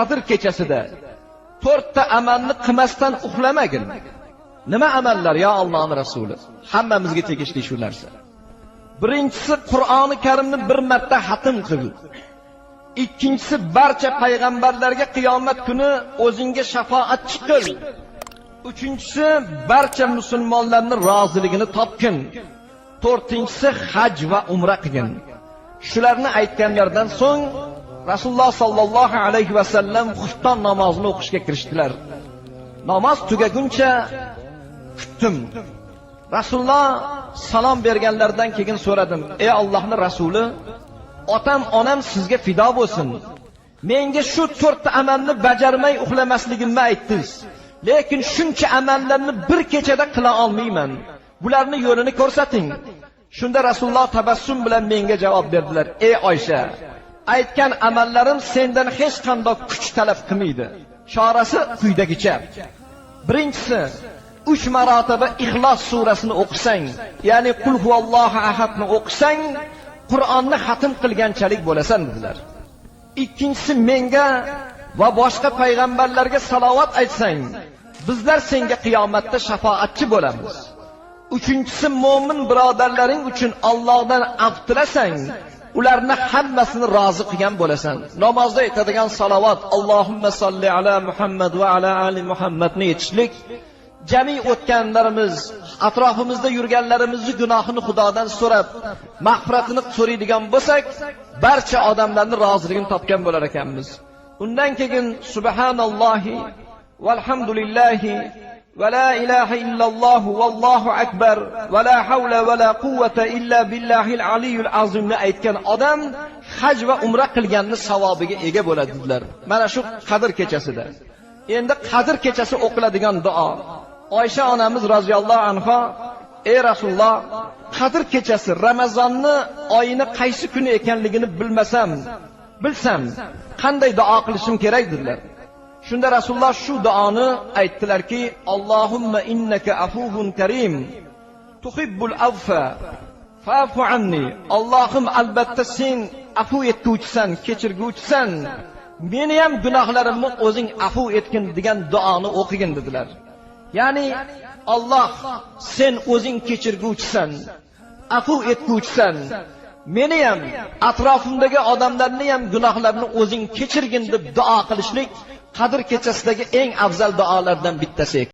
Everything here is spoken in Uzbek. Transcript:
Qadr kechasida to'rtta amalni qilmasdan uxlamagin. Nima amallar yo Allohning rasuli? Hammamizga tegishli shu narsa. Birinchisi Qur'oni Karimni bir marta xatm qil. Ikkinchisi barcha payg'ambarlarga qiyomat kuni o'zingga shafoatchi qil. Uchinchisi barcha musulmonlarning roziligini topgin. To'rtinchisi haj va umra qilgin. Shularni aytganlaridan so'ng Rasululloh sallallohu alayhi va sallam xufton namozini o'qishga kirishdilar. Namoz tugaguncha kutdim. Rasululloh salom berganlaridan keyin so'radim: "Ey Allohning rasuli, otam onam sizga fido bo'lsin. Menga shu to'rtta amalni bajarmay uxlamasligimni aytdingiz. Lekin shuncha amallarni bir kechada qila olmayman. Bularni yo'lini ko'rsating." Shunda Rasululloh tabassum bilan menga javob berdilar: "Ey Oysha, aytgan amallarim sendan hech qanday kuch talab qilmaydi. Chorasi quyidagicha. Birinchisi, 3 marotaba Ixlos surasini o'qisang, ya'ni Qul huvallohu ahadni o'qisang, Qur'onni xatm qilganchalik bo'lasan dedilar. Ikkinchisi, menga va boshqa payg'ambarlarga salovat aytsang, bizlar senga qiyomatda shafoatchi bo'lamiz. Uchinchisi, mo'min birodarlaring uchun Allohdan af tilasang, ularni hammasini rozi qilgan bo'lasan. Namozda aytadigan salovat Allohumma solli ala Muhammad va ala ali Muhammadni aytishlik, jami o'tganlarimiz, atrofimizda yurganlarimizni gunohini Xudodan so'rab, mag'firatini so'raydigan bo'lsak, barcha odamlarning roziligini topgan bo'lar ekanmiz. Undan keyin subhanallohi valhamdulillahi va la ilaha illalloh vallohu akbar va la havla va la quvvata illa billahil aliyyul azimni aytgan odam haj va umra qilganni savobiga ega bo'ladi dedilar. Mana shu Qadr kechasida. Endi Qadr kechasi o'qiladigan duo. Oysha onamiz roziyallohu anha: "Ey Rasululloh, Qadr kechasi Ramazonni oyini qaysi kuni ekanligini bilmasam, bilsam qanday duo qilishim kerak?" dedilar. Shunda Rasululloh shu duoni aytdilarki: "Allohumma innaka afuvun karim tuhibbul afva fa'fu anni." Allohim, albatta sen afu etguvchisan, kechirguvchisan. Meni ham gunohlarimni o'zing afu etgin degan duoni o'qigin dedilar. Ya'ni Alloh, sen o'zing kechirguvchisan, afu etguvchisan. Meni ham, atrofimdagi odamlarni ham gunohlarini o'zing kechirgin deb duo qilishlik Qadr kechasidagi eng afzal duolardan bittasi.